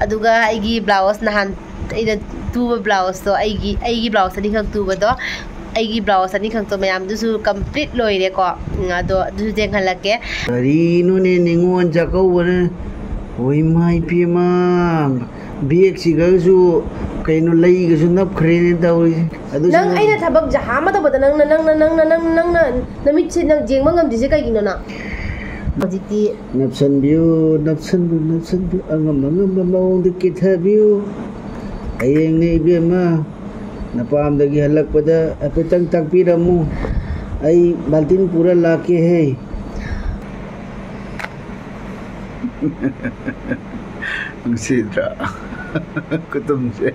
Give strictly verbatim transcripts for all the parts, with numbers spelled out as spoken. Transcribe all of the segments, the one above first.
ꯑꯗꯨꯒ ꯑꯩꯒꯤ ꯕ꯭ꯂꯥꯎꯁ ꯅꯍꯥꯟ ꯑꯩꯅ ꯇꯨꯕ ꯕ꯭ꯂꯥꯎꯁꯇꯣ, ꯑꯩꯒꯤ ꯑꯩꯒꯤ ꯕ꯭ꯂꯥꯎꯁ ꯑꯅꯤꯈꯛ ꯇꯨꯕꯗꯣ, ꯑꯩꯒꯤ ꯕ꯭ꯂꯥꯎꯁ ꯑꯅꯤꯈꯛꯇꯣ ꯃꯌꯥꯝꯗꯨꯁꯨ ꯀꯝꯄ꯭ꯂꯤꯠ ꯂꯣꯏꯔꯦꯀꯣ꯫ ꯎꯝ, ꯑꯗꯣ ꯑꯗꯨꯁꯨ ꯌꯦꯡꯍꯜꯂꯛꯀꯦ꯫ ꯀꯔꯤꯅꯣꯅꯦ ꯅꯤꯉꯣꯜ ꯆꯥꯛꯀꯧꯕꯅ? ꯍꯣꯏ, ꯏꯃꯥ ꯏꯄꯦꯝꯃ, ꯕꯦꯒꯁꯤꯒꯁꯨ ꯀꯩꯅꯣ, ꯂꯩꯒꯁꯨ ꯅꯞꯈ꯭ꯔꯦꯅꯦ ꯇꯧꯔꯤꯁꯦ꯫ ꯑꯗꯨꯁꯨ ꯅꯪ ꯑꯩꯅ ꯊꯕꯛ ꯖꯍꯥ ꯑꯃ ꯇꯧꯕꯗ ꯅꯪꯅ, ꯅꯪꯅ, ꯅꯪꯅ, ꯅꯪꯅ, ꯅꯪꯅ ꯅꯃꯤꯠꯁꯦ ꯅꯪ ꯌꯦꯡꯕ ꯉꯝꯗ꯭ꯔꯤꯁꯦ ꯀꯩꯒꯤꯅꯣ ꯅꯪ? ꯍꯧꯖꯤꯛꯇꯤ ꯅꯞꯁꯟꯕꯤꯌꯨ, ꯅꯞꯁꯟꯕꯤꯌꯨ, ꯅꯞꯁꯟꯕꯤꯌꯨ, ꯑꯉꯝ ꯑꯉꯝꯕ ꯃꯑꯣꯡꯗ ꯀꯦꯊꯕꯤꯌꯨ꯫ ꯍꯌꯦꯡꯅꯦ ꯏꯕꯦꯝꯃ, ꯅꯄꯥꯝꯗꯒꯤ ꯍꯜꯂꯛꯄꯗ ꯍꯥꯏꯐꯦꯠꯇꯪ ꯇꯥꯛꯄꯤꯔꯝꯃꯨ꯫ ꯑꯩ ꯕꯥꯜꯇꯤꯟ ꯄꯨꯔ ꯂꯥꯛꯀꯦꯍꯦ꯫ ꯅꯨꯡꯁꯤꯗ꯭ꯔꯥ? ꯈꯨꯇꯨꯝꯁꯦ꯫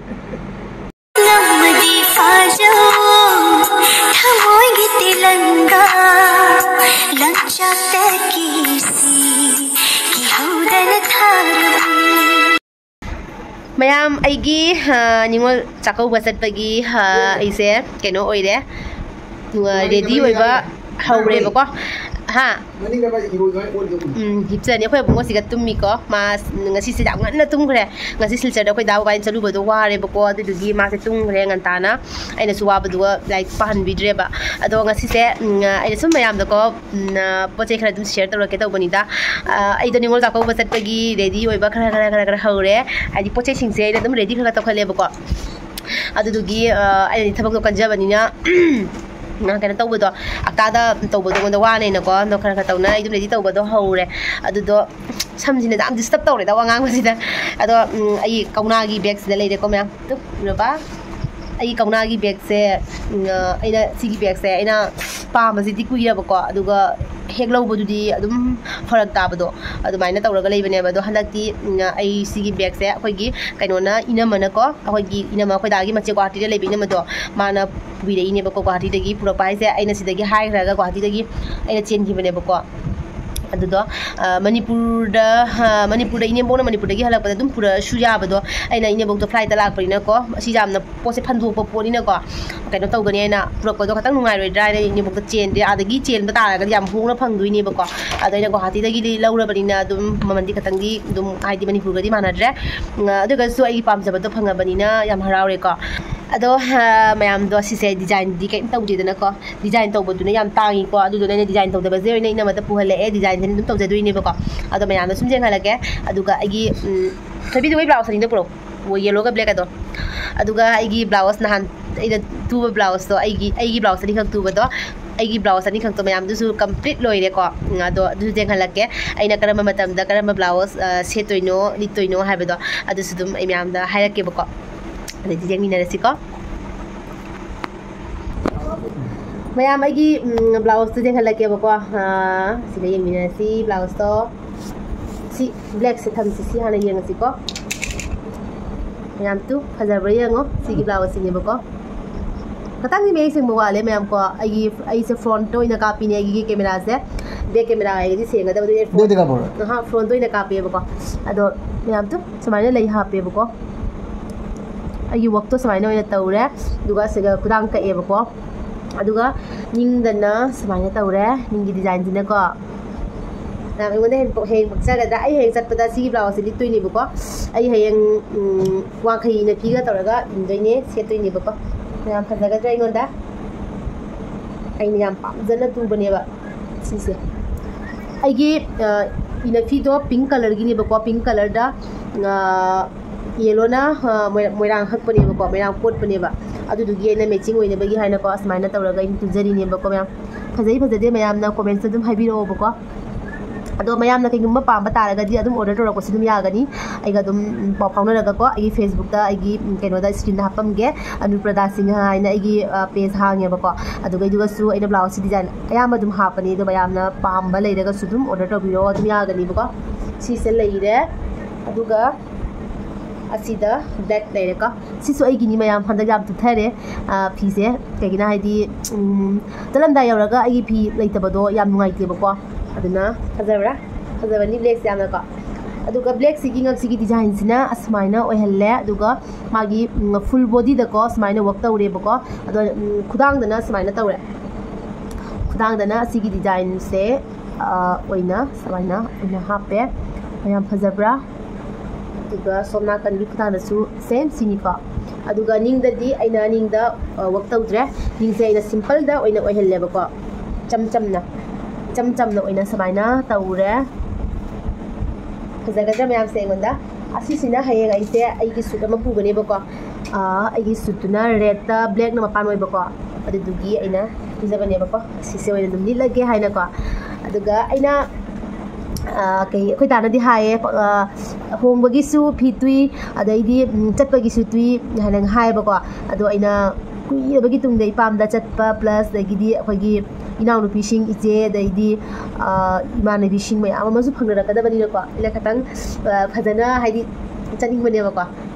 ꯅꯝꯃꯗꯤ ꯐꯥꯖꯧ ꯊꯃꯣꯏꯒꯤ ꯇꯦꯂꯪꯒꯥ, ꯂꯪꯆꯥꯛꯇ ꯀꯤꯁꯤ ꯀꯤꯍꯧꯗꯅ ꯊꯥꯔꯝꯃꯤ꯫ ꯃꯌꯥꯝ, ꯑꯩꯒꯤ, ꯑ, ꯅꯤꯉꯣꯜ ꯆꯥꯛꯀꯧꯕ ꯆꯠꯄꯒꯤ, ꯑ, ꯑꯩꯁꯦ ꯀꯩꯅꯣ ꯑꯣꯏꯔꯦ, ꯑ, ꯔꯦꯗꯤ ꯑꯣꯏꯕ ꯍꯧꯔꯦꯕꯀꯣ꯫ ꯍꯥ? ꯎꯝ, ꯍꯤꯞꯆꯅꯤ꯫ ꯑꯩꯈꯣꯏ ꯑꯕꯨꯡꯉꯣꯁꯤꯒ ꯇꯨꯝꯃꯤꯀꯣ꯫ ꯃꯥ ꯉꯁꯤꯁꯦ ꯌꯥꯝ ꯉꯟꯅ ꯇꯨꯝꯈ꯭ꯔꯦ꯫ ꯉꯁꯤ ꯁꯤꯜꯆꯔꯗ ꯑꯩꯈꯣꯏ ꯗꯥ ꯕꯕꯥꯅꯤ ꯆꯠꯂꯨꯕꯗꯣ ꯋꯥꯔꯦꯕꯀꯣ, ꯑꯗꯨꯗꯨꯒꯤ ꯃꯥꯁꯦ ꯇꯨꯝꯈ꯭ꯔꯦ ꯉꯟꯇꯥꯅ꯫ ꯑꯩꯅꯁꯨ ꯋꯥꯕꯗꯨꯒ ꯂꯥꯏꯔꯤꯛ ꯄꯥꯍꯟꯕꯤꯗ꯭ꯔꯦꯕ꯫ ꯑꯗꯣ ꯉꯁꯤꯁꯦ, ꯎꯝ, ꯑꯩꯅ ꯁꯨꯝ ꯃꯌꯥꯝꯗꯀꯣ, ꯎꯝ, ꯄꯣꯠ ꯆꯩ ꯈꯔ ꯑꯗꯨꯝ ꯁꯤꯌꯔ ꯇꯧꯔꯛꯀꯦ ꯇꯧꯕꯅꯤꯗ꯫ ꯑ, ꯑꯩꯗꯣ ꯅꯤꯉꯣꯜ ꯆꯥꯛꯀꯧꯕ ꯆꯠꯄꯒꯤ ꯔꯦꯗꯤ ꯑꯣꯏꯕ ꯈꯔ, ꯈꯔ, ꯈꯔ, ꯈꯔ ꯍꯧꯔꯦ꯫ ꯍꯥꯏꯗꯤ ꯄꯣꯠ ꯆꯩꯁꯤꯡꯁꯦ ꯑꯩꯅ ꯑꯗꯨꯝ ꯔꯦꯗꯤ ꯈꯔ ꯈꯔ ꯇꯧꯈꯠꯂꯦꯕꯀꯣ꯫ ꯑꯗꯨꯗꯨꯒꯤ, ꯑ, ꯑꯩꯅꯗꯤ ꯊꯕꯛꯇꯣ ꯀꯟꯖꯕꯅꯤꯅ, ꯉꯥ ꯀꯩꯅꯣ ꯇꯧꯕꯗꯣ, ꯍꯞꯇꯥꯗ ꯇꯧꯕꯗꯣ ꯑꯩꯉꯣꯟꯗ ꯋꯥꯅꯦꯅꯀꯣ, ꯑꯗꯣ ꯈꯔ ꯈꯔ ꯇꯧꯅ ꯑꯩ ꯑꯗꯨꯝ ꯔꯦꯗꯤ ꯇꯧꯕꯗꯣ ꯍꯧꯔꯦ꯫ ꯑꯗꯨꯗꯣ ꯁꯝꯁꯤꯅ ꯌꯥꯝ ꯗꯤꯁꯇꯔꯕ ꯇꯧꯔꯦꯗ ꯋꯥ ꯉꯥꯡꯕꯁꯤꯗ꯫ ꯑꯗꯣ, ꯎꯝ, ꯑꯩ ꯀꯧꯅꯥꯒꯤ ꯕꯦꯒꯁꯤꯗ ꯂꯩꯔꯦꯀꯣ ꯃꯌꯥꯝ꯫ ꯇꯨ, ꯎꯔꯕ? ꯑꯩꯒꯤ ꯀꯧꯅꯥꯒꯤ ꯕꯦꯒꯁꯦ, ꯎꯝ, ꯑ, ꯑꯩꯅ ꯁꯤꯒꯤ ꯕꯦꯒꯁꯦ ꯑꯩꯅ ꯄꯥꯝꯕꯁꯤꯗꯤ ꯀꯨꯏꯔꯕꯀꯣ, ꯑꯗꯨꯒ ꯍꯦꯛ ꯂꯧꯕꯗꯨꯗꯤ ꯑꯗꯨꯝ ꯐꯔꯛ ꯇꯥꯕꯗꯣ ꯑꯗꯨꯃꯥꯏꯅ ꯇꯧꯔꯒ ꯂꯩꯕꯅꯦꯕ꯫ ꯑꯗꯣ ꯍꯟꯗꯛꯇꯤ, ꯎꯝ, ꯑꯩ ꯁꯤꯒꯤ ꯕꯦꯒꯁꯦ ꯑꯩꯈꯣꯏꯒꯤ ꯀꯩꯅꯣꯅ, ꯏꯅꯝꯃꯅꯀꯣ, ꯑꯩꯈꯣꯏꯒꯤ ꯏꯅꯝꯃ, ꯑꯩꯈꯣꯏ ꯗꯥꯒꯤ ꯃꯆꯦ ꯒꯨꯋꯥꯍꯥꯇꯤꯗ ꯂꯩꯕ ꯏꯅꯝꯃꯗꯣ, ꯃꯥꯅ ꯄꯨꯕꯤꯔꯛꯏꯅꯦꯕꯀꯣ꯫ ꯒꯨꯋꯥꯍꯥꯇꯤꯗꯒꯤ ꯄꯨꯔꯛꯄ ꯍꯥꯏꯁꯦ ꯑꯩꯅ ꯁꯤꯗꯒꯤ ꯍꯥꯏꯈ꯭ꯔꯒ ꯒꯨꯋꯥꯍꯥꯇꯤꯗꯒꯤ ꯑꯩꯅ ꯆꯦꯟꯈꯤꯕꯅꯦꯕꯀꯣ꯫ ꯑꯗꯨꯗꯣ ꯃꯅꯤꯄꯨꯔꯗ, ꯃꯅꯤꯄꯨꯔꯗ, ꯏꯅꯦꯝꯕꯣꯛꯅ ꯃꯅꯤꯄꯨꯔꯗꯒꯤ ꯍꯜꯂꯛꯄꯗ ꯑꯗꯨꯝ ꯄꯨꯔꯛꯑꯁꯨ ꯌꯥꯕꯗꯣ, ꯑꯩꯅ ꯏꯅꯦꯝꯕꯣꯛꯇꯣ ꯐ꯭ꯂꯥꯏꯠꯇ ꯂꯥꯛꯄꯅꯤꯅꯀꯣ, ꯑꯁꯤ ꯌꯥꯝꯅ ꯄꯣꯠꯁꯦ ꯐꯟꯗꯣꯛꯄ ꯄꯣꯠꯅꯤꯅꯀꯣ, ꯀꯩꯅꯣ ꯇꯧꯒꯅꯤ ꯍꯥꯏꯅ ꯄꯨꯔꯛꯄꯗꯣ ꯈꯤꯇꯪ ꯅꯨꯡꯉꯥꯏꯔꯣꯏꯗ꯭ꯔꯥ ꯍꯥꯏꯅ ꯏꯅꯦꯝꯕꯣꯛꯇ ꯆꯦꯟꯗ꯭ꯔꯦ꯫ ꯑꯥꯗꯒꯤ ꯆꯦꯟꯕ ꯇꯥꯔꯒꯗꯤ ꯌꯥꯝ ꯍꯣꯡꯅ ꯐꯪꯗꯣꯏꯅꯦꯕꯀꯣ꯫ ꯑꯗꯣ ꯑꯩꯅ ꯒꯨꯋꯥꯍꯥꯇꯤꯗꯒꯤꯗꯤ ꯂꯧꯔꯕꯅꯤꯅ ꯑꯗꯨꯝ ꯃꯃꯜꯗꯤ ꯈꯤꯇꯪꯗꯤ ꯑꯗꯨꯝ, ꯍꯥꯏꯗꯤ, ꯃꯅꯤꯄꯨꯔꯒꯗꯤ ꯃꯥꯟꯅꯗ꯭ꯔꯦ꯫ ꯑꯗꯨ ꯑꯣꯏꯔꯒꯁꯨ ꯑꯩꯒꯤ ꯄꯥꯝꯖꯕꯗꯣ ꯐꯪꯉꯕꯅꯤꯅ ꯌꯥꯝ ꯍꯔꯥꯎꯔꯦꯀꯣ꯫ ꯑꯗꯣ ꯃꯌꯥꯝꯗꯣ, ꯁꯤꯁꯦ ꯗꯤꯖꯥꯏꯟꯗꯤ ꯀꯩꯝ ꯇꯧꯗꯦꯗꯅꯀꯣ, ꯗꯤꯖꯥꯏꯟ ꯇꯧꯕꯗꯨꯅ ꯌꯥꯝ ꯇꯥꯡꯉꯤꯀꯣ꯫ ꯑꯗꯨꯗꯨꯅ ꯑꯩꯅ ꯗꯤꯖꯥꯏꯟ ꯇꯧꯗꯕꯁꯦ ꯑꯣꯏꯅ ꯏꯅꯝꯃꯗ ꯄꯨꯍꯜꯂꯛꯑꯦ꯫ ꯗꯤꯖꯥꯏꯟꯁꯦ ꯑꯗꯨꯝ ꯇꯧꯖꯗꯣꯏꯅꯦꯕꯀꯣ꯫ ꯑꯗꯣ ꯃꯌꯥꯝꯗꯣ ꯁꯨꯝ ꯌꯦꯡꯍꯜꯂꯛꯀꯦ꯫ ꯑꯗꯨꯒ ꯑꯩꯒꯤ, ꯎꯝ, ꯊꯣꯏꯕꯤꯗꯤ ꯃꯣꯏ ꯕ꯭ꯂꯥꯎꯁ ꯑꯅꯤꯗꯣ ꯄꯨꯔꯛꯑꯣ, ꯌꯦꯜꯂꯣꯒ ꯕ꯭ꯂꯦꯛ ꯑꯗꯣ꯫ ꯑꯗꯨꯒ ꯑꯩꯒꯤ ꯕ꯭ꯂꯥꯎꯁ, ꯅꯍꯥꯟ ꯑꯩꯅ ꯇꯨꯕ ꯕ꯭ꯂꯥꯎꯁꯇꯣ, ꯑꯩꯒꯤ, ꯑꯩꯒꯤ ꯕ꯭ꯂꯥꯎꯁ ꯑꯅꯤꯈꯛ ꯇꯨꯕꯗꯣ, ꯑꯩꯒꯤ ꯕ꯭ꯂꯥꯎꯁ ꯑꯅꯤꯈꯛꯇꯣ ꯃꯌꯥꯝꯗꯨꯁꯨ ꯀꯝꯄ꯭ꯂꯤꯠ ꯂꯣꯏꯔꯦꯀꯣ꯫ ꯎꯝ, ꯑꯗꯣ ꯑꯗꯨꯁꯨ ꯌꯦꯡꯍꯜꯂꯛꯀꯦ꯫ ꯑꯩꯅ ꯀꯔꯝꯕ ꯃꯇꯝꯗ ꯀꯔꯝꯕ ꯕ꯭ꯂꯥꯎꯁ, ꯑ, ꯁꯦꯠꯇꯣꯏꯅꯣ, ꯂꯤꯠꯇꯣꯏꯅꯣ ꯍꯥꯏꯕꯗꯣ, ꯑꯗꯨꯁꯨ ꯑꯗꯨꯝ ꯑꯩ ꯃꯌꯥꯝꯗ ꯍꯥꯏꯔꯛꯀꯦꯕꯀꯣ꯫ ꯑꯗꯩꯗꯤ ꯌꯦꯡꯃꯤꯟꯅꯔꯁꯤꯀꯣ꯫ ꯃꯌꯥꯝ, ꯑꯩꯒꯤ, ꯎꯝ, ꯕ꯭ꯂꯥꯎꯁꯇꯨ ꯌꯦꯡꯍꯜꯂꯛꯀꯦꯕꯀꯣ꯫ ꯑ, ꯁꯤꯗ ꯌꯦꯡꯃꯤꯟꯅꯔꯁꯤ ꯕ꯭ꯂꯥꯎꯁꯇꯣ꯫ ꯁꯤ ꯕ꯭ꯂꯦꯛꯁꯦ ꯊꯝꯁꯤ, ꯁꯤ ꯍꯥꯟꯅ ꯌꯦꯡꯉꯁꯤꯀꯣ꯫ ꯃꯌꯥꯝ ꯇꯨ ꯐꯖꯕ꯭ꯔꯥ ꯌꯦꯡꯉꯣ꯫ ꯁꯤꯒꯤ ꯕ꯭ꯂꯥꯎꯁꯁꯤꯅꯦꯕꯀꯣ꯫ ꯈꯤꯇꯪꯗꯤ ꯃꯌꯦꯛ ꯁꯦꯡꯕ ꯋꯥꯠꯂꯦ ꯃꯌꯥꯝꯀꯣ꯫ ꯑꯩꯒꯤ, ꯑꯩꯁꯦ ꯐ꯭ꯔꯣꯟꯠꯇ ꯑꯣꯏꯅ ꯀꯥꯞꯄꯤꯅꯦ ꯑꯩꯒꯤ ꯀꯦꯃꯦꯔꯥꯁꯦ꯫ ꯕꯦꯛ ꯀꯦꯃꯦꯔꯥ ꯍꯥꯏꯔꯒꯗꯤ ꯁꯦꯡꯒꯗꯕꯗꯨꯅꯦ꯫ ꯐ꯭ꯔꯣꯟꯠ, ꯕꯦꯛꯇ ꯀꯥꯞꯄꯣ꯫ ꯑꯍꯥ, ꯐ꯭ꯔꯣꯟꯠꯇ ꯑꯣꯏꯅ ꯀꯥꯞꯄꯦꯕꯀꯣ꯫ ꯑꯗꯣ ꯃꯌꯥꯝ ꯇꯨ ꯁꯨꯃꯥꯏꯅ ꯂꯩ ꯍꯥꯞꯄꯦꯕꯀꯣ꯫ ꯑꯩꯒꯤ ꯋꯥꯛꯇꯣ ꯁꯨꯃꯥꯏꯅ ꯑꯣꯏꯅ ꯇꯧꯔꯦ꯫ ꯑꯗꯨꯒ ꯁꯤꯒ ꯈꯨꯗꯥꯡ ꯀꯛꯑꯦꯕꯀꯣ꯫ ꯑꯗꯨꯒ ꯅꯤꯡꯗꯅ ꯁꯨꯃꯥꯏꯅ ꯇꯧꯔꯦ, ꯅꯤꯡꯒꯤ ꯗꯤꯖꯥꯏꯟꯁꯤꯅꯀꯣ꯫ ꯅꯪ ꯑꯩꯉꯣꯟꯗ ꯍꯦꯟ ꯄꯣꯛ-, ꯍꯌꯦꯡ ꯄꯛꯆꯒꯗ꯭ꯔꯥ? ꯑꯩ ꯍꯌꯦꯡ ꯆꯠꯄꯗ ꯁꯤꯒꯤ ꯕ꯭ꯂꯥꯎꯁꯁꯦ ꯂꯤꯠꯇꯣꯏꯅꯦꯕꯀꯣ꯫ ꯑꯩ ꯍꯌꯦꯡ, ꯎꯝ, ꯋꯥꯡꯈꯩ ꯏꯅꯐꯤꯒ ꯇꯧꯔꯒ ꯏꯟꯗꯣꯏꯅꯦ, ꯁꯦꯠꯇꯣꯏꯅꯦꯕꯀꯣ꯫ ꯌꯥꯝ ꯐꯖꯒꯗ꯭ꯔꯥ ꯑꯩꯉꯣꯟꯗ? ꯑꯩꯅ ꯌꯥꯝ ꯄꯥꯝꯖꯅ ꯇꯨꯕꯅꯦꯕ ꯁꯤꯁꯦ꯫ ꯑꯩꯒꯤ, ꯑ, ꯏꯅꯐꯤꯗꯣ ꯄꯤꯡ ꯀꯂꯔꯒꯤꯅꯦꯕꯀꯣ, ꯄꯤꯡ ꯀꯂꯔꯗ, ꯑ, ꯌꯦꯜꯂꯣꯅ, ꯑ, ꯃꯣꯏ-, ꯃꯣꯏꯔꯥꯡ ꯍꯛꯄꯅꯦꯕꯀꯣ, ꯃꯣꯏꯔꯥꯡ ꯀꯣꯠꯄꯅꯦꯕ꯫ ꯑꯗꯨꯗꯨꯒꯤ ꯑꯩꯅ ꯃꯦꯆꯤꯡ ꯑꯣꯏꯅꯕꯒꯤ ꯍꯥꯏꯅꯀꯣ, ꯑꯁꯨꯃꯥꯏꯅ ꯇꯧꯔꯒ ꯑꯩꯅ ꯇꯨꯖꯔꯤꯅꯦꯕꯀꯣ ꯃꯌꯥꯝ꯫ ꯐꯖꯩ ꯐꯖꯗꯦ ꯃꯌꯥꯝꯅ ꯀꯣꯃꯦꯟꯠꯁꯇ ꯑꯗꯨꯝ ꯍꯥꯏꯕꯤꯔꯛꯑꯣꯕꯀꯣ꯫ ꯑꯗꯣ ꯃꯌꯥꯝꯅ ꯀꯩꯒꯨꯝꯕ ꯄꯥꯝꯕ ꯇꯥꯔꯒꯗꯤ ꯑꯗꯨꯝ ꯑꯣꯔꯗꯔ ꯇꯧꯔꯛꯄꯁꯨ ꯑꯗꯨꯝ ꯌꯥꯒꯅꯤ꯫ ꯑꯩꯒ ꯑꯗꯨꯝ ꯄꯥꯎ ꯐꯥꯎꯅꯔꯒꯀꯣ, ꯑꯩꯒꯤ ꯐꯦꯁꯕꯨꯛꯇ, ꯑꯩꯒꯤ, ꯎꯝ, ꯀꯩꯅꯣꯗ, ꯁ꯭ꯀ꯭ꯔꯤꯟꯗ ꯍꯥꯞꯄꯝꯒꯦ, ꯑꯅꯨꯄ꯭ꯔꯗꯥ ꯁꯤꯡꯍ ꯍꯥꯏꯅ ꯑꯩꯒꯤ, ꯑ, ꯄꯦꯖ ꯍꯥꯡꯉꯦꯕꯀꯣ꯫ ꯑꯗꯨꯒ ꯑꯗꯨꯒꯁꯨ ꯑꯩꯅ ꯕ꯭ꯂꯥꯎꯁꯁꯤ ꯗꯤꯖꯥꯏꯟ ꯑꯌꯥꯝꯕ ꯑꯗꯨꯝ ꯍꯥꯞꯄꯅꯤ꯫ ꯑꯗꯣ ꯃꯌꯥꯝꯅ ꯄꯥꯝꯕ ꯂꯩꯔꯒꯁꯨ ꯑꯗꯨꯝ ꯑꯣꯔꯗꯔ ꯇꯧꯕꯤꯔꯛꯑꯣ, ꯑꯗꯨꯝ ꯌꯥꯒꯅꯤꯕꯀꯣ꯫ ꯁꯤꯁꯦ ꯂꯩꯔꯦ꯫ ꯑꯗꯨꯒ ꯑꯁꯤꯗ ꯕ꯭ꯂꯦꯛ ꯂꯩꯔꯦꯀꯣ꯫ ꯁꯤꯁꯨ ꯑꯩꯒꯤꯅꯤ ꯃꯌꯥꯝ, ꯍꯟꯗꯛ ꯌꯥꯝ ꯇꯨꯊꯔꯦ, ꯑ, ꯐꯤꯁꯦ꯫ ꯀꯩꯒꯤꯅꯣ ꯍꯥꯏꯗꯤ, ꯎꯝ, ꯆꯠꯂꯝꯗꯥꯏ ꯌꯧꯔꯒ ꯑꯩꯒꯤ ꯐꯤ ꯂꯩꯇꯕꯗꯣ ꯌꯥꯝ ꯅꯨꯡꯉꯥꯏꯇꯦꯕꯀꯣ꯫ ꯑꯗꯨꯅ ꯐꯖꯕ꯭ꯔꯥ? ꯐꯖꯕꯅꯤ blackꯁꯦ ꯌꯥꯝꯅꯀꯣ꯫ ꯑꯗꯨꯒ blackꯁꯤꯒꯤ ꯉꯛꯁꯤꯒꯤ designꯁꯤꯅ ꯑꯁꯨꯃꯥꯏꯅ ꯑꯣꯏꯍꯜꯂꯦ꯫ ꯑꯗꯨꯒ ꯃꯥꯒꯤ full bodyꯗꯀꯣ ꯁꯨꯃꯥꯏꯅ work ꯇꯧꯔꯦꯕꯀꯣ꯫ ꯑꯗꯣ ꯈꯨꯗꯥꯡꯗꯅ ꯁꯨꯃꯥꯏꯅ ꯇꯧꯔꯦ꯫ ꯈꯨꯗꯥꯡꯗꯅ ꯑꯁꯤꯒꯤ designꯁꯦ ꯑꯣꯏꯅ ꯁꯨꯃꯥꯏꯅ ꯑꯣꯏꯅ ꯍꯥꯞꯄꯦ꯫ ꯌꯥꯝ ꯐꯖꯕ꯭ꯔꯥ? ꯑꯗꯨꯒ ꯁꯣꯝ ꯅꯥꯀꯟꯒꯤ ꯈꯨꯗꯥꯡꯗꯁꯨ same ꯁꯤꯅꯤꯀꯣ꯫ ꯑꯗꯨꯒ ꯅꯤꯡꯗꯗꯤ ꯑꯩꯅ ꯅꯤꯡꯗ work ꯇꯧꯗ꯭ꯔꯦ꯫ ꯅꯤꯡꯁꯦ ꯑꯩꯅ simpleꯗ ꯑꯣꯏꯅ ꯑꯣꯏꯍꯜꯂꯦꯕꯀꯣ꯫ ꯏꯆꯝ ꯆꯝꯅ, ꯏꯆꯝ ꯆꯝꯅ ꯑꯣꯏꯅ ꯁꯨꯃꯥꯏꯅ ꯇꯧꯔꯦ꯫ ꯐꯖꯒꯗ꯭ꯔꯥ ꯃꯌꯥꯝꯁꯦ ꯑꯩꯉꯣꯟꯗ? ꯑꯁꯤꯁꯤꯅ ꯍꯌꯦꯡ ꯑꯩꯁꯦ ꯑꯩꯒꯤ suit ꯑꯃ ꯄꯨꯒꯅꯦꯕꯀꯣ꯫ ꯑꯩꯒꯤ suitꯇꯨꯅ redꯇ blackꯅ ꯃꯄꯥꯟ ꯑꯣꯏꯕꯀꯣ꯫ ꯑꯗꯨꯗꯨꯒꯤ ꯑꯩꯅ ꯄꯨꯖꯕꯅꯦꯕꯀꯣ꯫ ꯁꯤꯁꯦ ꯑꯣꯏꯅ ꯑꯗꯨꯝ ꯂꯤꯠꯂꯒꯦ ꯍꯥꯏꯅꯀꯣ꯫ ꯑꯗꯨꯒ ꯑꯩꯅ ꯀꯩ ꯑꯩꯈꯣꯏ ꯗꯥꯅꯗꯤ ꯍꯥꯏꯌꯦ, ꯍꯣꯡꯕꯒꯤꯁꯨ ꯐꯤ ꯇꯨꯏ, ꯑꯗꯩꯗꯤ ꯆꯠꯄꯒꯤꯁꯨ ꯇꯨꯏ ꯍꯥꯏꯅ ꯍꯥꯏꯌꯦꯕꯀꯣ꯫ ꯑꯗꯣ ꯑꯩꯅ ꯀꯨꯏꯔꯕꯒꯤ ꯇꯨꯡꯗ ꯏꯄꯥꯝꯗ ꯆꯠꯄ plus ꯑꯗꯒꯤꯗꯤ ꯑꯩꯈꯣꯏꯒꯤ ꯏꯅꯥꯎꯅꯨꯄꯤꯁꯤꯡ, ꯏꯆꯦ, ꯑꯗꯩꯗꯤ ꯏꯃꯥꯟꯅꯕꯤꯁꯤꯡ ꯃꯌꯥꯝ ꯑꯃꯁꯨ ꯐꯪꯅꯔꯛꯀꯗꯕꯅꯤꯅꯀꯣ꯫ ꯑꯩꯅ ꯈꯤꯇꯪ ꯐꯖꯅ ꯍꯥꯏꯗꯤ ꯆꯠꯅꯤꯡꯕꯅꯦꯕꯀꯣ꯫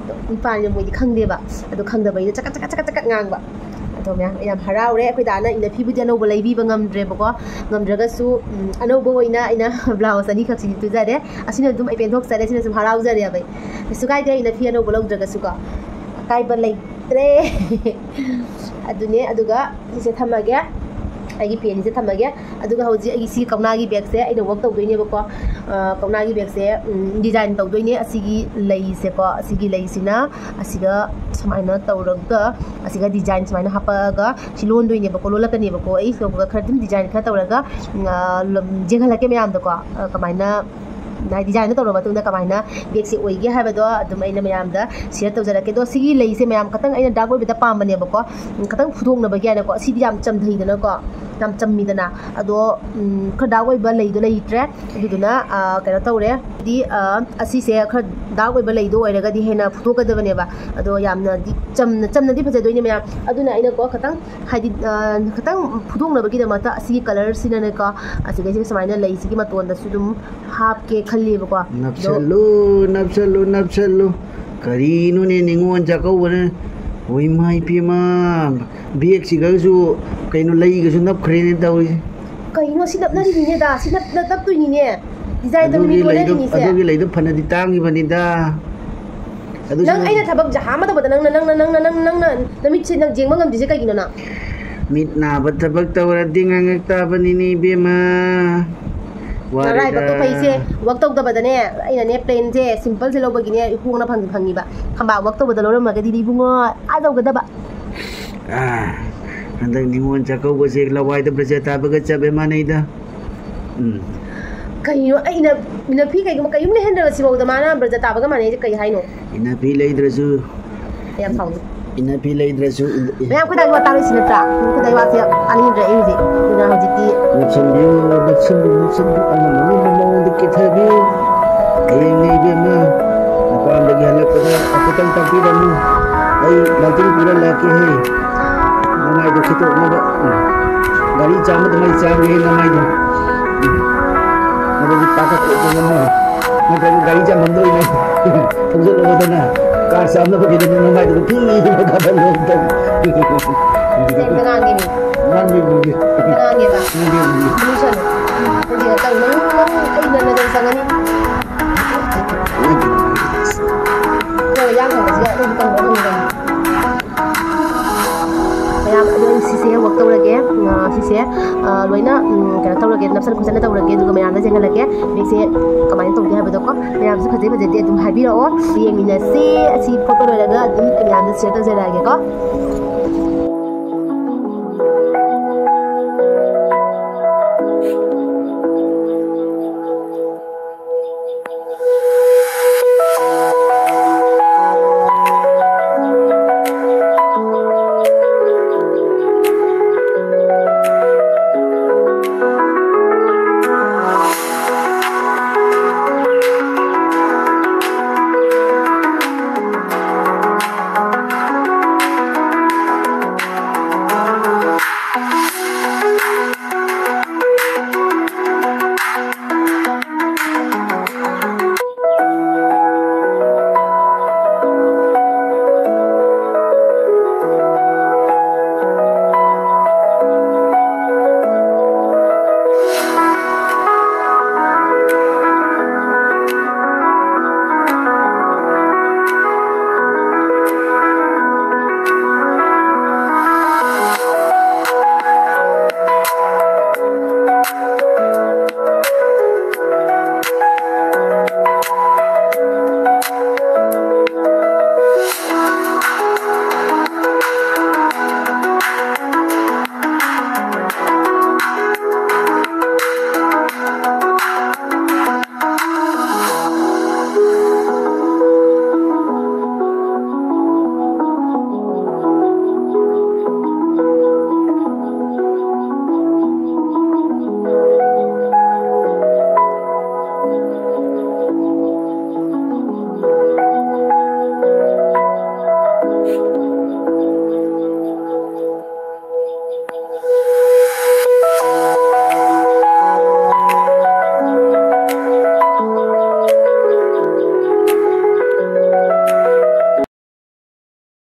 ꯅꯨꯄꯥꯅꯤꯅ ꯃꯣꯏꯗꯤ ꯈꯪꯗꯦꯕ꯫ ꯑꯗꯣ ꯈꯪꯗꯕꯩꯅ ꯆꯀꯠ ꯆꯀꯠ ꯆꯀꯠ ꯆꯀꯠ ꯉꯥꯡꯕ꯫ ꯑꯗꯣ ꯃꯌꯥꯝ ꯌꯥꯝ ꯍꯔꯥꯎꯔꯦ꯫ ꯑꯩꯈꯣꯏ ꯗꯥꯅ ꯏꯟꯅ ꯐꯤꯕꯨꯗꯤ ꯑꯅꯧꯕ ꯂꯩꯕꯤꯕ ꯉꯝꯗ꯭ꯔꯦꯕꯀꯣ꯫ ꯉꯝꯗ꯭ꯔꯒꯁꯨ ꯑꯅꯧꯕ ꯑꯣꯏꯅ ꯑꯩꯅ blouse ꯑꯅꯤꯈꯛꯁꯤꯗꯤ ꯇꯨꯖꯔꯦ꯫ ꯑꯁꯤꯅ ꯑꯗꯨꯝ ꯑꯩ ꯄꯦꯟꯊꯣꯛꯆꯔꯦ꯫ ꯁꯤꯅ ꯁꯨꯝ ꯍꯔꯥꯎꯖꯔꯦꯕ ꯑꯩ꯫ ꯀꯩꯁꯨ ꯀꯥꯏꯗꯦ ꯑꯩꯅ ꯐꯤ ꯑꯅꯧꯕ ꯂꯧꯗ꯭ꯔꯒꯁꯨꯀꯣ꯫ ꯑꯀꯥꯏꯕ ꯂꯩꯇ꯭ꯔꯦ꯫ ꯑꯗꯨꯅꯦ꯫ ꯑꯗꯨꯒ ꯁꯤꯁꯦ ꯊꯝꯃꯒꯦ꯫ ꯑꯩꯒꯤ ꯄꯦꯟꯁꯦ ꯊꯝꯃꯒꯦ꯫ ꯑꯗꯨꯒ ꯍꯧꯖꯤꯛ ꯑꯩꯒꯤ ꯁꯤ ꯀꯧꯅꯥꯒꯤ bagꯁꯦ ꯑꯩꯅ work ꯇꯧꯗꯣꯏꯅꯦꯕꯀꯣ꯫ ꯀꯧꯅꯥꯒꯤ bagꯁꯦ design ꯇꯧꯗꯣꯏꯅꯦ꯫ ꯑꯁꯤꯒꯤ ꯂꯩꯁꯦꯀꯣ, ꯑꯁꯤꯒꯤ ꯂꯩꯁꯤꯅ ꯑꯁꯤꯒ ꯁꯨꯃꯥꯏꯅ ꯇꯧꯔꯒ, ꯑꯁꯤꯒ design ꯁꯨꯃꯥꯏꯅ ꯍꯥꯞꯄꯛꯑꯒ ꯁꯤ ꯂꯣꯟꯗꯣꯏꯅꯦꯕꯀꯣ, ꯂꯣꯜꯂꯛꯀꯅꯦꯕꯀꯣ꯫ ꯑꯩ ꯁꯤꯗ ꯈꯔ ꯑꯗꯨꯝ design ꯈꯔ ꯇꯧꯔꯒ ꯌꯦꯡꯍꯜꯂꯛꯀꯦ ꯃꯌꯥꯝꯗꯀꯣ꯫ ꯀꯃꯥꯏꯅ ꯍꯥꯏꯗꯤ designꯗꯣ ꯇꯧꯔ ꯃꯇꯨꯡꯗ ꯀꯃꯥꯏꯅ bagꯁꯦ ꯑꯣꯏꯒꯦ ꯍꯥꯏꯕꯗꯣ ꯑꯗꯨꯝ ꯑꯩꯅ ꯃꯌꯥꯝꯗ share ꯇꯧꯖꯔꯛꯀꯦ꯫ ꯑꯗꯣ ꯁꯤꯒꯤ ꯂꯩꯁꯦ ꯃꯌꯥꯝ ꯈꯇꯪ ꯑꯩꯅ dark ꯑꯣꯏꯕꯗ ꯄꯥꯝꯕꯅꯦꯕꯀꯣ꯫ ꯈꯇꯪ ꯐꯨꯗꯣꯛꯅꯕꯒꯤ ꯍꯥꯏꯅꯀꯣ꯫ ꯁꯤꯗꯤ ꯌꯥꯝ ꯆꯝꯊꯩꯗꯅꯀꯣ, ꯌꯥꯝ ꯆꯝꯃꯤꯗꯅ꯫ ꯑꯗꯣ ꯈꯔ dark ꯑꯣꯏꯕ ꯂꯩꯗꯣ ꯂꯩꯇ꯭ꯔꯦ꯫ ꯑꯗꯨꯗꯨꯅ ꯀꯩꯅꯣ ꯇꯧꯔꯦ꯫ ꯍꯥꯏꯗꯤ ꯑꯁꯤꯁꯦ ꯈꯔ dark ꯑꯣꯏꯕ ꯂꯩꯗꯣ ꯑꯣꯏꯔꯒꯗꯤ ꯍꯦꯟꯅ ꯐꯨꯗꯣꯛꯀꯗꯕꯅꯦꯕ꯫ ꯑꯗꯣ ꯌꯥꯝꯅꯗꯤ ꯆꯝꯅ, ꯆꯝꯅꯗꯤ ꯐꯖꯗꯣꯏꯅꯦ ꯃꯌꯥꯝ꯫ ꯑꯗꯨꯅ ꯑꯩꯅꯀꯣ ꯈꯇꯪ ꯍꯥꯏꯗꯤ ꯈꯇꯪ ꯐꯨꯗꯣꯛꯅꯕꯒꯤꯗꯃꯛꯇ ꯑꯁꯤꯒꯤ colorꯁꯤꯅꯅꯦꯀꯣ, ꯑꯁꯤꯗꯩꯁꯤꯗ ꯁꯨꯃꯥꯏꯅ ꯂꯩꯁꯤꯒꯤ ꯃꯇꯣꯟꯗꯁꯨ ꯑꯗꯨꯝ ꯍꯥꯞꯀꯦ ꯈꯜꯂꯤꯕꯀꯣ꯫ ꯑꯗꯣ ꯅꯞꯁꯜꯂꯨ, ꯅꯞꯁꯜꯂꯨ, ꯅꯞꯁꯜꯂꯨ꯫ ꯀꯔꯤꯅꯣꯅꯦ ꯅꯤꯉꯣꯜ ꯆꯥꯛꯀꯧꯕꯅ? ꯍꯣꯏ ꯏꯃꯥ ꯏꯄꯦꯝꯃ, bagꯁꯤꯒꯁꯨ ꯀꯩꯅꯣ ꯂꯩꯒꯁꯨ ꯅꯞꯈ꯭ꯔꯦꯅꯦ ꯇꯧꯔꯤꯁꯦ꯫ ꯀꯩꯅꯣ ꯁꯤ ꯅꯞꯅꯔꯤꯅꯤꯅꯦꯗ, ꯁꯤ ꯅꯞ-, ꯅꯞ-, ꯅꯞꯇꯣꯏꯅꯤꯅꯦ꯫ Design ꯇꯧꯅꯤꯡꯉꯤ ꯑꯗꯨꯒꯤ ꯂꯩꯗꯣ, ꯍꯣꯠꯅꯔꯤꯅꯤꯁꯦ꯫ ꯑꯗꯨꯒꯤ ꯂꯩꯗꯣ ꯐꯅꯗꯤ ꯇꯥꯡꯉꯤꯕꯅꯤꯗ꯫ ꯑꯗꯨꯁꯨ ꯅꯪ ꯑꯩꯅ ꯊꯕꯛ ꯖꯍꯥ ꯑꯃ ꯇꯧꯕꯗ ꯅꯪꯅ, ꯅꯪꯅ, ꯅꯪꯅ, ꯅꯪꯅ, ꯅꯪꯅ ꯅꯃꯤꯠꯁꯦ ꯅꯪ ꯌꯦꯡꯕ ꯉꯝꯗ꯭ꯔꯤꯁꯦ ꯀꯩꯒꯤꯅꯣ ꯅꯪ? ꯃꯤꯠ ꯅꯥꯕ ꯊꯕꯛ ꯇꯧꯔꯗꯤ ꯉꯥꯡꯉꯛ ꯇꯥꯕꯅꯤꯅꯦ ꯏꯕꯦꯝꯃ꯫ ꯅꯔꯥꯏꯕꯛꯇꯣ ꯋꯥꯔꯦꯗ꯫ ꯐꯩꯁꯦ, work ꯇꯧꯗꯕꯗꯅꯦ, ꯑꯩꯅꯅꯦ, plainꯁꯦ, simpleꯁꯦ ꯂꯧꯕꯒꯤꯅꯦ, ꯍꯣꯡꯅ ꯐꯪ-, ꯐꯪꯉꯤꯕ꯫ ꯈꯪꯕ? Work ꯇꯧꯕꯗ ꯂꯧꯔꯝꯃꯒꯗꯤ ꯏꯕꯨꯡꯉꯣ, ꯑꯥ ꯌꯧꯒꯗꯕ꯫ ꯑꯥ, ꯍꯟꯗꯛ ꯅꯤꯉꯣꯜ ꯆꯥꯛꯀꯧꯕꯁꯦ ꯂꯋꯥꯏꯗ ꯕ꯭ꯔꯖ ꯇꯥꯕꯒ ꯆꯞ ꯍꯦꯛ ꯃꯥꯟꯅꯩꯗ꯫ ꯎꯝ꯫ ꯀꯩꯅꯣ? ꯑꯩ ꯏꯅ-, ꯏꯅꯐꯤ ꯀꯩꯒꯨꯝꯕ ꯀꯩꯒꯨꯝ ꯂꯩꯍꯟꯗ꯭ꯔꯕ ꯁꯤꯐꯥꯎꯗ ꯃꯥꯅ ꯕ꯭ꯔꯖ ꯇꯥꯕꯒ ꯃꯥꯟꯅꯩꯁꯦ ꯀꯩ ꯍꯥꯏꯅꯣ? ꯏꯅꯐꯤ ꯂꯩꯗ꯭ꯔꯁꯨ꯫ ꯑꯩ ꯌꯥꯝ ꯁꯥꯎꯅꯤꯡꯉꯤ꯫ ꯏꯅꯐꯤ ꯂꯩꯗ꯭ꯔꯁꯨ ꯏ-, ꯏ- ꯃꯌꯥꯝ ꯈꯨꯗꯥꯏꯒꯤ ꯋꯥ ꯇꯥꯔꯣꯏꯁꯤ ꯅꯠꯇ꯭ꯔꯥ? ꯈꯨꯗꯥꯏꯒꯤ ꯋꯥꯁꯦ ꯇꯥꯅꯤꯡꯗ꯭ꯔꯦ ꯑꯩ ꯍꯧꯖꯤꯛ꯫ ꯑꯗꯨꯅ ꯍꯧꯖꯤꯛꯇꯤ ꯅꯞꯁꯤꯟꯕꯤꯌꯨ, ꯅꯞꯁꯤꯟꯕꯤꯌꯨ, ꯅꯞꯁꯤꯟꯕꯤꯌꯨ, ꯑꯃ ꯃꯃꯤꯡꯒꯤ ꯃꯑꯣꯡꯗ ꯀꯦꯊꯕꯤꯌꯨ꯫ ꯍꯌꯦꯡꯅꯦ ꯏꯕꯦꯝꯃ, ꯃꯄꯥꯟꯗꯒꯤ ꯍꯜꯂꯛꯄꯗ ꯍꯥꯏꯐꯦꯠꯇꯪ ꯇꯥꯛꯄꯤꯔꯝꯃꯨ꯫ ꯑꯩ ꯃꯜꯇꯤꯡ ꯄꯨꯔ ꯂꯥꯛꯀꯦ ꯍꯦ꯫ ꯅꯃꯥꯏꯗꯣ ꯈꯤꯇꯣꯛꯅꯕ꯫ ꯎꯝ꯫ ꯒꯥꯔꯤ ꯆꯥꯝꯕꯗ ꯃꯩ ꯆꯥꯝꯒꯦ ꯍꯦ ꯅꯃꯥꯏꯗꯣ꯫ ꯎꯝ꯫ ꯑꯗꯨꯗꯤ ꯄꯥꯈꯠꯄ ꯉꯝꯃꯣꯏ꯫ ꯅꯠꯇ꯭ꯔꯒ ꯒꯥꯔꯤ ꯆꯥꯝꯐꯝꯗ ꯑꯣꯏꯅ ꯊꯧꯖꯜꯂꯨꯔꯣꯗꯅ꯫ ꯀꯥꯔ ꯆꯥꯝꯅꯕꯒꯤꯗꯨꯅ ꯅꯃꯥꯏꯗꯨꯗ ꯐꯤ ꯀꯥꯞꯍꯜꯂꯣ ꯑꯝꯇꯪ꯫ ꯁꯦꯡꯅ ꯉꯥꯡꯒꯦ ꯃꯤ꯫ ꯉꯥꯡꯒꯦ, ꯉꯥꯡꯒꯦ꯫ ꯉꯥꯡꯒꯦꯕ꯫ ꯉꯥꯡꯒꯦ, ꯉꯥꯡꯒꯦ꯫ ꯃꯤꯁꯟ꯫ ꯍꯧꯖꯤꯛ ꯅꯪ, ꯅꯪ, ꯅꯪ ꯑꯩ ꯅꯪ ꯅꯖꯧ ꯆꯪꯉꯅꯤ꯫ ꯍꯣꯏ, ꯌꯥꯝ ꯐꯕꯁꯤꯗ ꯑꯩꯈꯣꯏꯁꯨ ꯇꯝꯕ ꯐꯪꯉꯤꯗꯅ꯫ ꯃꯌꯥꯝ ꯑꯗꯨ ꯑꯩ ꯁꯤꯁꯦ work ꯇꯧꯔꯒꯦ꯫ ꯑ, ꯁꯤꯁꯦ, ꯑ, ꯂꯣꯏꯅ, ꯎꯝ, ꯀꯩꯅꯣ ꯇꯧꯔꯒꯦ, ꯅꯞꯁꯟ ꯈꯣꯠꯆꯟꯅ ꯇꯧꯔꯒꯦ꯫ ꯑꯗꯨꯒ ꯃꯌꯥꯝꯗ ꯌꯦꯡꯍꯜꯂꯒꯦ꯫ ꯕꯦꯒꯁꯦ ꯀꯃꯥꯏꯅ ꯇꯧꯒꯦ ꯍꯥꯏꯕꯗꯣꯀꯣ꯫ ꯃꯌꯥꯝꯁꯨ ꯐꯖꯩ ꯐꯖꯗꯦ ꯑꯗꯨꯝ ꯍꯥꯏꯕꯤꯔꯛꯑꯣ꯫ ꯌꯦꯡꯃꯤꯟꯅꯁꯤ꯫ ꯑꯁꯤ ꯐꯣꯇꯣ ꯂꯣꯏꯔꯒ ꯑꯗꯨꯝ ꯃꯌꯥꯝꯗ share ꯇꯧꯖꯔꯛꯑꯒꯦꯀꯣ꯫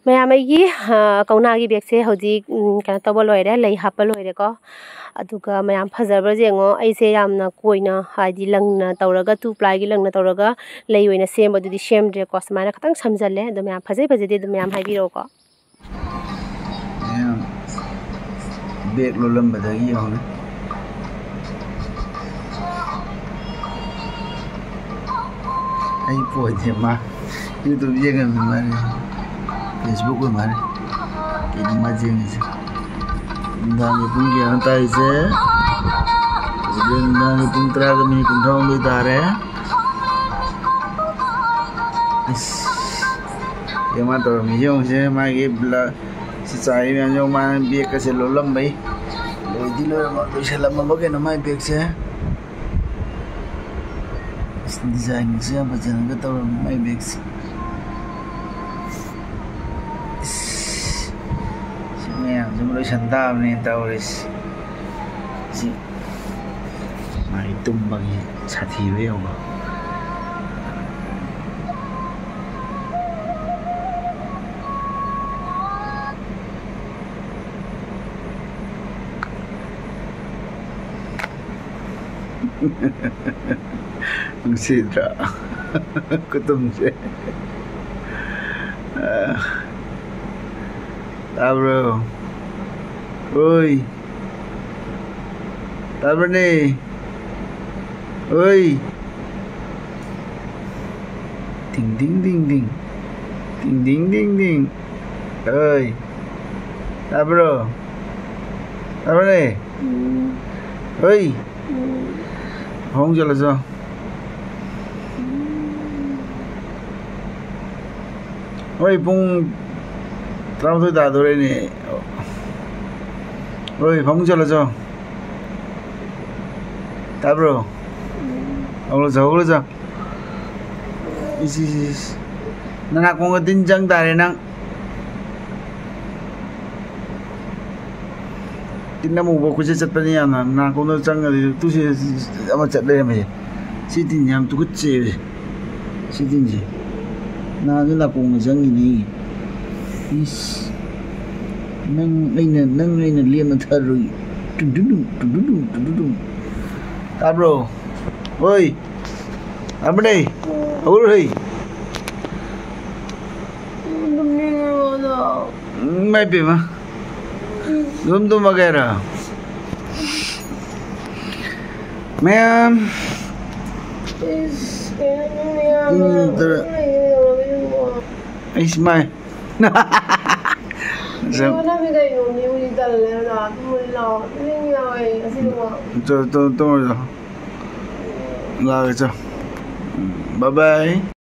ꯃꯌꯥꯝ, ꯑꯩꯒꯤ, ꯑ, ꯀꯧꯅꯥꯒꯤ ꯕꯦꯒꯁꯦ ꯍꯧꯖꯤꯛ, ꯎꯝ, ꯀꯩꯅꯣ ꯇꯧꯕ ꯂꯣꯏꯔꯦ, ꯂꯩ ꯍꯥꯞꯄ ꯂꯣꯏꯔꯦꯀꯣ꯫ ꯑꯗꯨꯒ ꯃꯌꯥꯝ, ꯐꯖꯕ꯭ꯔꯥ ꯌꯦꯡꯉꯣ꯫ ꯑꯩꯁꯦ ꯌꯥꯝꯅ ꯀꯣꯏꯅ, ꯍꯥꯏꯗꯤ ꯂꯪꯅ ꯇꯧꯔꯒ, two plyꯒꯤ ꯂꯪꯅ ꯇꯧꯔꯒ ꯂꯩ ꯑꯣꯏꯅ ꯁꯦꯝꯕꯗꯨꯗꯤ ꯁꯦꯝꯗ꯭ꯔꯦꯀꯣ꯫ ꯁꯨꯃꯥꯏꯅ ꯈꯇꯪ ꯁꯝꯖꯜꯂꯦ꯫ ꯑꯗꯣ ꯃꯌꯥꯝ, ꯐꯖꯩ ꯐꯖꯗꯦ ꯑꯗꯨꯝ ꯃꯌꯥꯝ ꯍꯥꯏꯕꯤꯔꯛꯑꯣꯀꯣ꯫ ꯃꯌꯥꯝ, ꯕꯦꯒ ꯂꯣꯜꯂꯝꯕꯗꯒꯤ ꯌꯦꯡꯉꯨꯅꯦ꯫ ꯑꯩ ꯄꯣꯏꯗꯦ, ꯃꯥ YouTube ꯌꯦꯡꯉꯝꯃꯤ ꯃꯥꯅꯦ, Facebook ꯑꯣꯏ ꯃꯥꯅꯦ꯫ ꯀꯩꯅꯣ ꯃꯥ ꯌꯦꯡꯉꯤꯁꯦ? ꯅꯨꯡꯗꯥꯡꯒꯤ ꯄꯨꯡ ꯀꯌꯥꯅꯣ ꯇꯥꯔꯤꯁꯦ? ꯍꯧꯖꯤꯛ ꯅꯨꯡꯗꯥꯡꯒꯤ ꯄꯨꯡ ꯇꯔꯥꯒ ꯃꯤꯅꯤꯠ ꯀꯨꯟꯊ꯭ꯔꯥ ꯍꯨꯝꯗꯣꯏ ꯇꯥꯔꯦ꯫ ꯑꯁ, ꯌꯦꯡꯉꯣ ꯃꯥ ꯇꯧꯔꯝꯃꯤꯁꯦ ꯌꯦꯡꯉꯨꯁꯦ, ꯃꯥꯒꯤ ꯕ꯭ꯂ-, ꯁꯤ ꯆꯥꯏꯔꯤ ꯃꯌꯥꯝꯁꯦ ꯌꯦꯡꯉꯣ, ꯃꯥꯅ ꯕꯦꯒꯀꯁꯦ ꯂꯣꯜꯂꯝꯕꯩ꯫ ꯂꯣꯏꯗꯤ ꯂꯣꯏꯔꯝꯃ-, ꯂꯣꯏꯁꯤꯜꯂꯝꯃꯕ ꯀꯩꯅꯣ ꯃꯥꯏ ꯕꯦꯒꯁꯦ꯫ ꯑꯁ, ꯗꯤꯖꯥꯏꯟꯒꯁꯦ ꯌꯥꯝ ꯐꯖꯅꯒ ꯇꯧꯔꯝꯃꯤ ꯃꯥꯏ ꯕꯦꯒꯁꯦ꯫ ꯏꯁ, ꯁꯤ ꯃꯌꯥꯝꯁꯤꯃ ꯂꯣꯏꯁꯟ ꯇꯥꯕꯅꯦ ꯇꯧꯔꯤꯁꯤ꯫ ꯁꯤ ꯃꯥꯒꯤ ꯇꯨꯝꯕꯒꯤ ꯁꯥꯊꯤꯕ ꯌꯦꯡꯉꯣ꯫ ꯅꯨꯡꯁꯤꯗ꯭ꯔꯥ? ꯈꯨꯇꯨꯝꯁꯦ꯫ ꯑ, ꯇꯥꯕ꯭ꯔꯣ? ꯑꯣꯏ꯫ ꯇꯥꯕ꯭ꯔꯅꯦ? ꯑꯣꯏ꯫ ꯇꯤꯡ ꯇꯤꯡ ꯇꯤꯡ ꯇꯤꯡ꯫ ꯇꯤꯡ ꯇꯤꯡ ꯇꯤꯡ ꯇꯤꯡ꯫ ꯑꯣꯏ꯫ ꯇꯥꯕ꯭ꯔꯣ? ꯇꯥꯕ꯭ꯔꯅꯦ? ꯎꯝ꯫ ꯑꯣꯏ꯫ ꯎꯝ꯫ ꯐꯃꯨꯡ ꯆꯠꯂꯁꯤ ꯂꯥꯎ꯫ ꯎꯝ꯫ ꯍꯣꯏ, ꯄꯨꯡ ꯇꯔꯥꯃꯥꯊꯣꯏ ꯇꯥꯗꯣꯔꯦꯅꯦ꯫ ꯍꯣꯏ, ꯐꯃꯨꯡ ꯆꯠꯂꯁꯤ ꯂꯥꯎ꯫ ꯇꯥꯕ꯭ꯔꯣ? ꯎꯝ꯫ ꯍꯧꯒꯠꯂꯁꯤ, ꯍꯧꯒꯠꯂꯁꯤ꯫ ꯏꯁ, ꯏꯁ, ꯏꯁ꯫ ꯅꯅꯥꯀꯣꯡꯗ ꯇꯤꯟ ꯆꯪ ꯇꯥꯔꯦ ꯅꯪ꯫ ꯇꯤꯟ ꯑꯃꯨꯕ ꯀꯣꯏꯆꯠ ꯆꯠꯄꯅꯤ ꯌꯥꯝꯅ꯫ ꯅꯥꯀꯣꯡꯗ ꯆꯪꯉꯗꯤ ꯇꯨꯁꯤ ꯑꯃ ꯆꯠ ꯂꯩꯔꯝꯃꯦ꯫ ꯁꯤ ꯇꯤꯟꯁꯤ ꯌꯥꯝ ꯇꯨꯀꯠꯆꯩꯌꯦ꯫ ꯁꯤ ꯇꯤꯟꯁꯤ꯫ ꯅꯍꯥꯟꯁꯨ ꯅꯥꯀꯣꯡꯗ ꯆꯪꯉꯤꯅꯤ꯫ ꯏꯁ, ꯅꯪ ꯑꯩꯅ, ꯅꯪ ꯑꯩꯅ ꯂꯦꯝꯅ ꯊꯥꯔꯣꯏ꯫ ꯇꯨꯗꯨꯗꯨ, ꯇꯨꯗꯨꯗꯨ, ꯇꯨꯗꯨꯗꯨ꯫ ꯇꯥꯕ꯭ꯔꯣ? ꯍꯣꯏ꯫ ꯑꯃꯅꯦ꯫ ꯍꯧꯔꯣ ꯍꯩ꯫ ꯏꯃꯥꯏ ꯄꯦꯝꯃ꯫ ꯑꯗꯨꯝ ꯇꯨꯝꯃꯒꯦ ꯍꯥꯏꯔꯣ? ꯃꯌꯥꯝ꯫ ꯄꯨꯡ ꯇꯔꯥ꯫ ꯑꯩꯁ ꯃꯥꯏ꯫ ꯁꯨꯝ꯫ ꯇꯨꯝꯃꯣ, ꯇꯨꯝꯃꯣ, ꯇꯨꯝꯃꯣ꯫ ꯂꯥꯛꯑꯒꯦ, ꯆꯣ꯫ ꯎꯝ, bye bye꯫